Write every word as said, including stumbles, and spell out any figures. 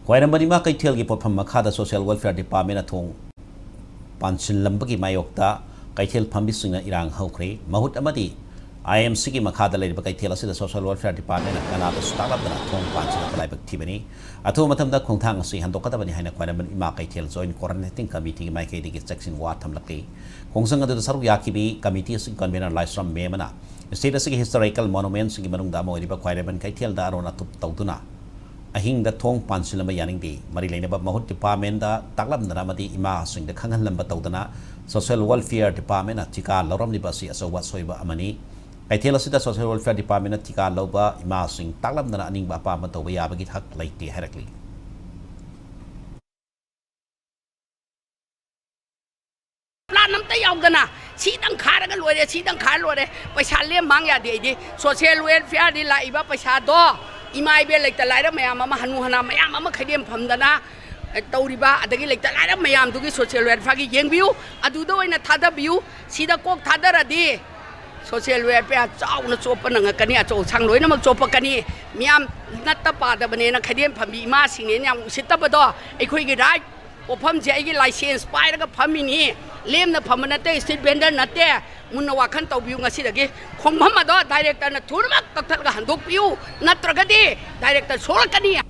ꯈ꯭ꯋꯥꯏꯔꯝꯕꯟ ꯏꯃꯥ ꯀꯩꯊꯦꯜꯒꯤ ꯄꯣꯠꯐꯝ ꯃꯈꯥꯗ Social Welfare Departmentꯅ ꯊꯣꯡ ꯄꯥꯟꯁꯤꯜꯂꯝꯕꯒꯤ ꯃꯥꯌꯣꯛꯇ ꯀꯩꯊꯦꯜ ꯐꯝꯕꯤꯁꯤꯡꯅ ꯏꯔꯥꯡ ꯍꯧꯈ꯭ꯔꯦ꯫ ꯃꯍꯨꯠ ꯑꯃꯗꯤ IMCꯒꯤ ꯃꯈꯥꯗ ꯂꯩꯔꯤꯕ ꯀꯩꯊꯦꯜ ꯑꯁꯤꯗ Social Welfare Departmentꯅ ꯀꯅꯥꯗꯁꯨ ꯇꯥꯛꯂꯝꯗꯅ ꯊꯣꯡ ꯄꯥꯟꯁꯤꯜꯂꯒ ꯂꯥꯏꯕꯛ ꯊꯤꯕꯅꯤ꯫ ꯑꯊꯨꯕ ꯃꯇꯝꯗ ꯈꯣꯡꯊꯥꯡ ꯑꯁꯤ ꯍꯟꯗꯣꯛꯀꯗꯕꯅꯤ ꯍꯥꯏꯅ ꯈ꯭ꯋꯥꯏꯔꯝꯕꯟ ꯏꯃꯥ ꯀꯩꯊꯦꯜ Joint Coordinating Committeeꯒꯤ ꯃꯥꯏꯀꯩꯗꯒꯤ ꯆꯦꯛꯁꯤꯟ ꯋꯥ ꯊꯝꯂꯛꯂꯤ꯫ ꯈꯣꯡꯖꯪ ꯑꯗꯨꯗ ꯁꯔꯨꯛ ꯌꯥꯈꯤꯕꯤ committee ꯑꯁꯤꯒꯤ convener ꯂꯥꯏꯁ꯭ꯔꯝ ꯃꯦꯝꯕꯅ state ꯑꯁꯤꯒꯤ historical monumentꯁꯤꯡꯒꯤ ꯃꯅꯨꯡꯗ ꯑꯃ ꯑꯣꯏꯔꯤꯕ ꯈ꯭ꯋꯥꯏꯔꯝꯕꯟ ꯀꯩꯊꯦꯜꯗ ꯑꯔꯣꯟ ꯑꯇꯨꯞ ꯇꯧꯗꯨꯅ ꯑꯍꯤꯡꯗ ꯊꯣꯡ ꯄꯥꯟꯁꯤꯜꯂꯝꯕ ꯌꯥꯅꯤꯡꯗꯦ꯫ ꯃꯔꯤ ꯂꯩꯅꯕ ꯃꯍꯨꯠ departmentꯗ ꯇꯥꯛꯂꯝꯗꯅ ꯑꯃꯗꯤ ꯏꯃꯥꯁꯤꯡꯗ ꯈꯪꯍꯜꯂꯝꯕ ꯇꯧꯗꯅ Social Welfare Departmentꯅ ꯊꯤꯀꯥ ꯂꯧꯔꯝꯂꯤꯕ ꯑꯁꯤ ꯑꯆꯧꯕ ꯑꯁꯣꯏꯕ ꯑꯃꯅꯤ꯫ ꯀꯩꯊꯦꯜ ꯑꯁꯤꯗ Social Welfare Departmentꯅ ꯊꯤꯀꯥ ꯂꯧꯕ ꯏꯃꯥꯁꯤꯡ ꯇꯥꯛꯂꯝꯗꯅ ꯑꯅꯤꯡꯕ ꯑꯄꯥꯝꯕ ꯇꯧꯕ ꯌꯥꯕꯒꯤ ꯍꯛ ꯂꯩꯇꯦ ꯍꯥꯏꯔꯛꯂꯤ꯫ Plan ꯑꯝꯇ ꯌꯥꯎꯗꯅ ꯁꯤꯗꯪ ꯈꯥꯔꯒ ꯂꯣꯏꯔꯦ, ꯁꯤꯗꯪ ꯈꯥꯔ ꯂꯣꯏꯔꯦ꯫ ꯄꯩꯁꯥ ꯂꯦꯝ ꯃꯥꯡ ꯌꯥꯗꯦ꯫ ꯑꯩꯗꯤ Social Welfareꯗꯤ ꯂꯥꯛꯏꯕ ꯄꯩꯁꯥꯗꯣ ꯏꯃꯥ ꯏꯕꯦꯜ ꯂꯩꯇ ꯂꯥꯏꯔ ꯃꯌꯥꯝ ꯑꯃ, ꯍꯅꯨ ꯍꯅꯥ ꯃꯌꯥꯝ ꯑꯃ ꯈꯩꯗꯦꯝ ꯐꯝꯗꯅ, ꯑꯦ, ꯇꯧꯔꯤꯕ, ꯑꯗꯒꯤ ꯂꯩꯇ ꯂꯥꯏꯔ ꯃꯌꯥꯝꯗꯨꯒꯤ Social Welfareꯒꯤ ꯌꯦꯡꯕꯤꯌꯨ, ꯑꯗꯨꯗ ꯑꯣꯏꯅ ꯊꯥꯗꯕꯤꯌꯨ꯫ ꯁꯤꯗ ꯀꯣꯛ ꯊꯥꯗꯔꯗꯤ Social Welfare ꯆꯥꯎꯅ ꯆꯣꯞꯄ ꯅꯪꯉꯛꯀꯅꯤ, ꯑꯆꯧ ꯑꯁꯥꯡ ꯂꯣꯏꯅꯃꯛ ꯆꯣꯞꯄꯛꯀꯅꯤ꯫ ꯃꯤꯌꯥꯝ ꯅꯠꯇ ꯄꯥꯗꯕꯅꯦꯅ ꯈꯩꯗꯦꯝ ꯐꯝꯕꯤ ꯏꯃꯥꯁꯤꯡꯅꯦꯅ ꯌꯥꯝ ꯎꯁꯤꯠꯇꯕꯗꯣ, ꯑꯩꯈꯣꯏꯒꯤ right ꯄꯣꯠꯐꯝꯁꯦ ꯑꯩꯒꯤ license ꯄꯥꯏꯔꯒ ꯐꯝꯃꯤꯅꯤ, ꯂꯦꯝꯅ ꯐꯝꯕ ꯅꯠꯇꯦ, street vendor ꯅꯠꯇꯦ꯫ ꯃꯨꯟꯅ ꯋꯥꯈꯜ ꯇꯧꯕꯤꯌꯨ꯫ ꯉꯁꯤꯗꯒꯤ ꯈꯣꯡꯐꯝ ꯑꯗꯣ directorꯅ ꯊꯨꯅꯃꯛ ꯀꯛꯊꯠꯂꯒ ꯍꯟꯗꯣꯛꯄꯤꯌꯨ, ꯅꯠꯇ꯭ꯔꯒꯗꯤ director ꯁꯣꯛꯂꯛꯀꯅꯤ꯫